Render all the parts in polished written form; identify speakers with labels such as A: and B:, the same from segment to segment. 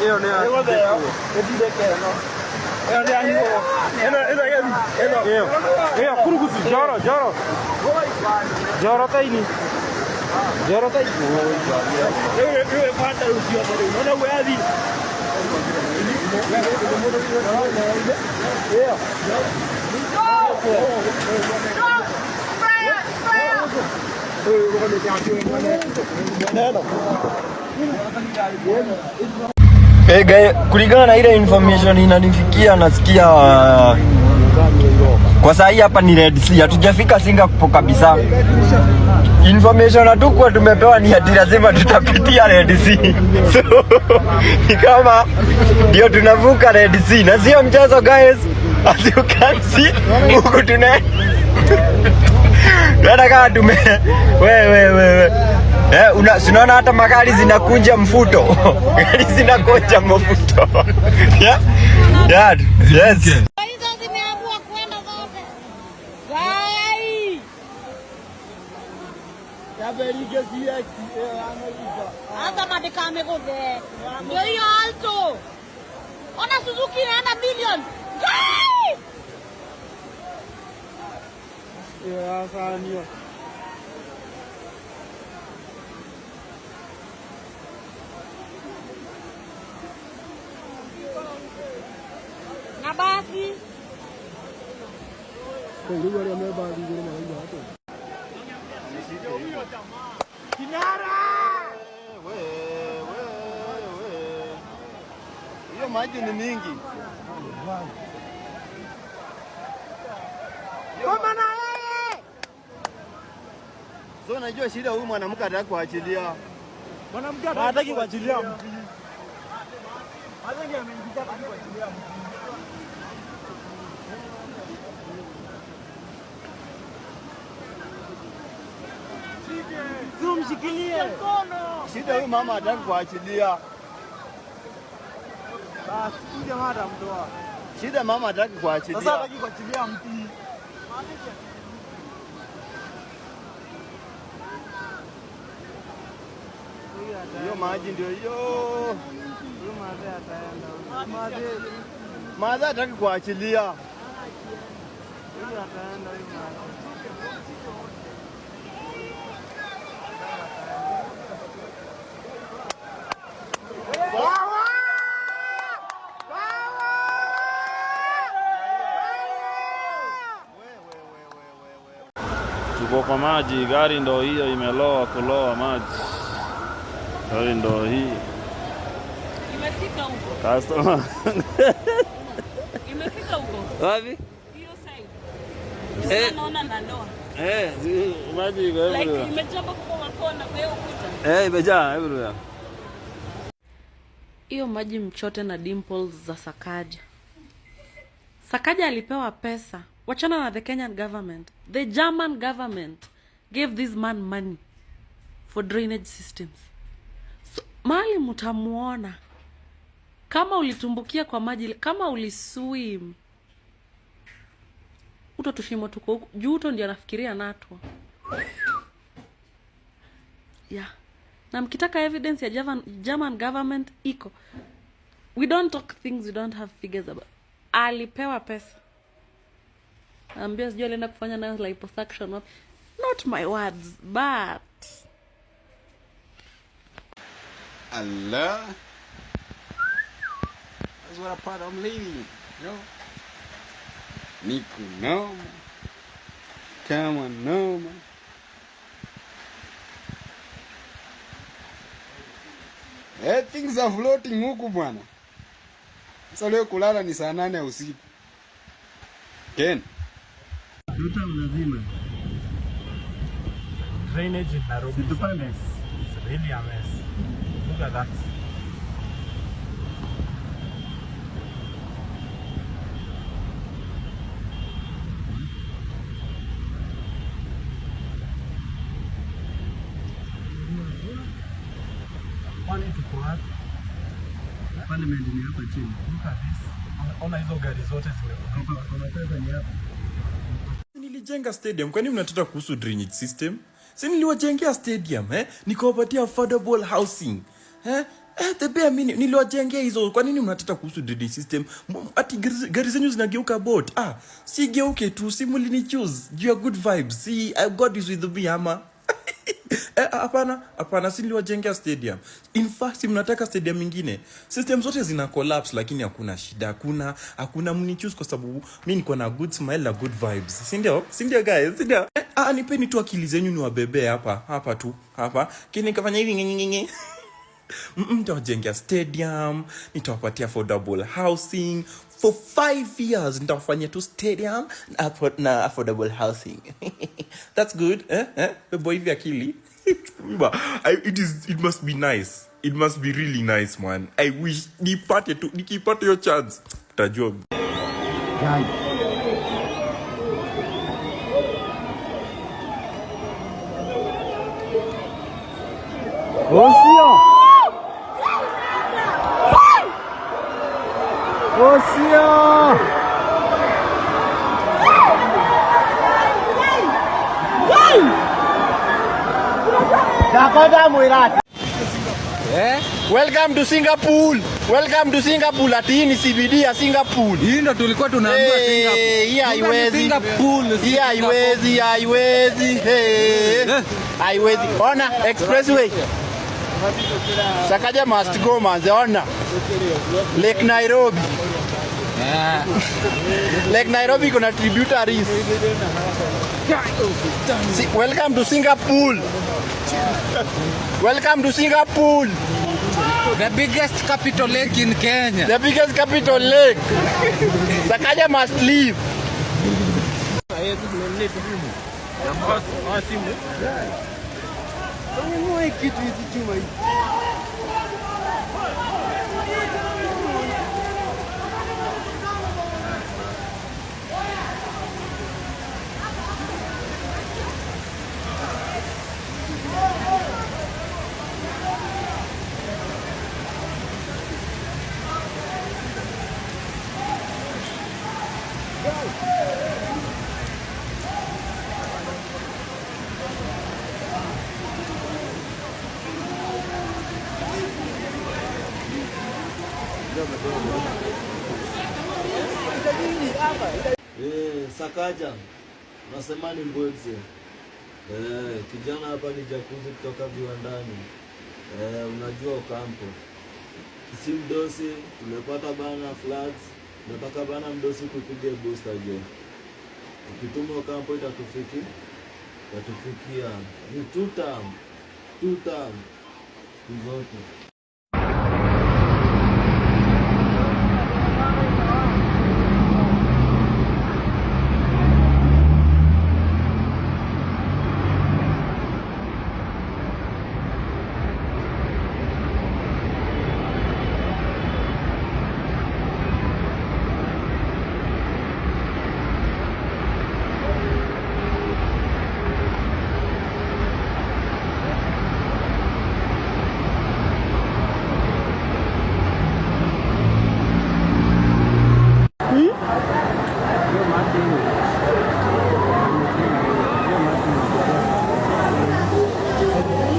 A: Ĩyo nĩ ĩyo ĩyo kurugucu joro joro joro taini joro taini.
B: Hey guy, kulingana na ile information inanifikia nasikia kwa saa hii hapa ni Red Sea, hatujafika Singapore kabisa. Information hatukuwa tumepewa ni ati lazima tutapitia Red Sea. So ni kama ndio tunavuka Red Sea na sio mchezo guys. As you can see, huku tunaenda kama tume we we we we. Eh, unaona hata magari zinakunja mfuto. Gari zinakunja mfuto. Yeah. Yeah. Yes.
C: Hizo zimeamua kwenda zote. Gai! Hata madika amegothe. Ndio hiyo Alto. Ona Suzuki inaenda million. Gai! Na basi
B: Hiyo maji ni mingi. So unajua shida huyu mwanamke hataki kuachilia.
A: Mwanamke hataki kuachilia mtu.
B: Shida huyu mama hataki kuachilia.
A: Basi huyu jamaa atamtoa.
B: Shida mama hataki kuachilia.
A: Sasa hataki kuachilia mti.
B: Hiyo maji ndio hiyo. Madha hataki kuachilia.
D: Tuko kwa maji, gari ndo hiyo imeloa kuloa maji. Gari ndo hii.
E: Imefika huko.
D: Customer.
E: Imefika huko.
D: Wapi?
E: Hiyo side.
D: Eh.
E: Naona naloa.
D: Eh, maji iko
E: Like
D: everywhere.
E: imejaa kwa kona kwa hiyo ukuta.
D: Eh, imejaa everywhere.
E: Hiyo maji mchote na dimples za Sakaja. Sakaja alipewa pesa. Wachana na the Kenyan government. The German government gave this man money for drainage systems. So, mahali mtamuona kama ulitumbukia kwa maji, kama uliswim, uto tushimo tuko huku juu, uto ndio anafikiria natwa yeah. Na mkitaka evidence ya German government iko. We don't talk things we don't have figures about. Alipewa pesa, ambia sijui alienda kufanya nayo liposuction wapi. Not my words but
F: Allah. That's what a part I'm leaving. You know? Niko noma. Kama noma. Eh, things are floating huku bwana. Sasa leo kulala ni saa 8 ya usiku. Ken.
G: Drainage in Nairobi is a mess. It's really a mess. Look at that. Kwani tuko wapi?
A: Parliament ni hapa chini.
G: Look at this. Ona hizo gari zote zimefurika.
A: Kwa pesa ni hapa.
H: Nilijenga stadium. Kwani mnataka kuhusu drainage system? Si niliwajengea stadium, eh? Nikawapatia affordable housing. Eh? Eh, the bare minimum. Niliwajengea hizo. Kwa nini mnataka kuhusu drainage system? Ati gari zenyu zinageuka boat. Ah, si geuke tu, si mlini choose. Juu ya good vibes. Si God is with me ama. Eh, hapana, hapana, si niliwajengea stadium. In fact, si mnataka stadium ingine. System zote zina collapse, lakini hakuna shida. Hakuna, hakuna, mnichoose kwa sababu mi niko na good smile na good vibes. Si ndio? Si ndio guys? Si ndio? Eh, ah, nipeni tu akili zenyu niwabebe hapa, hapa tu, hapa. Kini nikafanya hivi ngingingi. Nitawajengea stadium, nitawapatia affordable housing for 5 years. Nitawafanyia tu stadium na affordable housing. That's good, eh? Eh? Bebo hivi akili. Ba, it must be nice. It must be really nice, man. I wish nipate tu, nikipata hiyo chance utajua.
A: Osia! Osia! Dakota Muirati.
F: Eh? Welcome to Singapore. Welcome to Singapore. Ati hii ni CBD ya Singapore.
I: Hii ndo tulikuwa tunaambiwa
F: Eh,
I: Singapore.
F: hii haiwezi.
I: Singapore, si
F: Hii haiwezi, haiwezi. Hey. Haiwezi. Ona expressway. Sakaja must go, manze, ona. Lake Nairobi. Lake Nairobi kuna tributaries. Si, welcome to Singapore. Welcome to Singapore.
I: The biggest capital lake in Kenya.
F: The biggest capital lake. Sakaja must leave.
J: Eh, Sakaja, nasema ni mbwekze. Eh, kijana hapa ni Jacuzzi kutoka viwandani. Eh, unajua Ocampo. Si mdosi, tumepata bana floods. Nataka bana mdosi kupiga booster jo. Ukituma Ocampo itatufikia. Ni two term. Two term. Siku zote.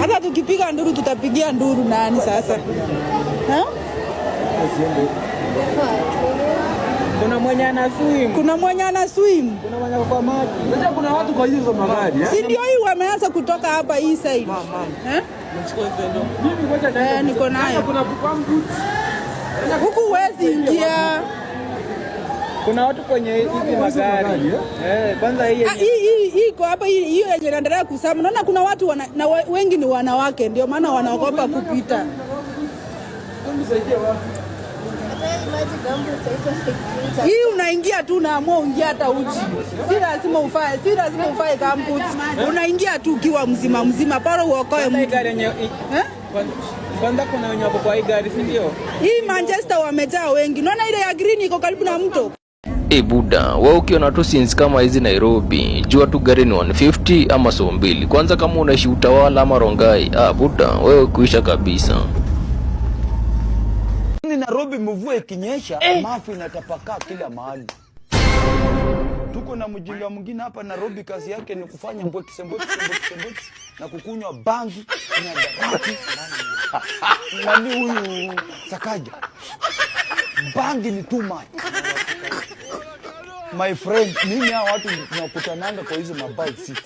K: Hata tukipiga nduru tutapigia nduru nani sasa? Ha?
A: Kuna mwenye ana swim.
K: Kuna mwenye ana swim.
A: Kuna mwenye kwa maji. Sasa kuna watu kwa hizo magari, eh?
K: Si ndio hii wameanza kutoka hapa hii side. Eh?
A: Mimi ngoja.
K: Eh, niko nayo.
A: Kuna boots.
K: Huku huwezi ingia.
A: Kuna watu kwenye hizi magari. Eh, kwanza hii
K: Ah, hii iko hapa, hii hiyo yenye inaendelea kusama. Naona kuna watu na wengi ni wanawake, ndio maana wanaogopa kupita. Hii unaingia tu, unaamua uingia hata uchi. Si lazima uvae gumboots. Unaingia tu ukiwa mzima mzima, bora uokoe
A: Kwanza hii
K: mtu.
A: gari yenye
K: Eh?
A: Kwanza kuna wenye wako kwa hii gari, si ndio?
K: Hii Manchester wamejaa wengi. Unaona ile ya green iko karibu na mto.
L: E buda, wewe ukiona tu scenes kama hizi Nairobi, jua tu gari ni 150 ama so mbili. Kwanza kama unaishi Utawala ama Rongai, ah buda, wewe kuisha kabisa.
M: Ni Nairobi mvua ikinyesha, mafi inatapakaa kila mahali. Tuko na mjinga mwingine hapa Nairobi, kazi yake ni kufanya mbwekse mbwekse mbwekse mbwekse na kukunywa bangi na daraki. Nani huyu Sakaja? Bangi ni too much. My friend, mimi hawa watu tunakutananga kwa hizo mabike siku.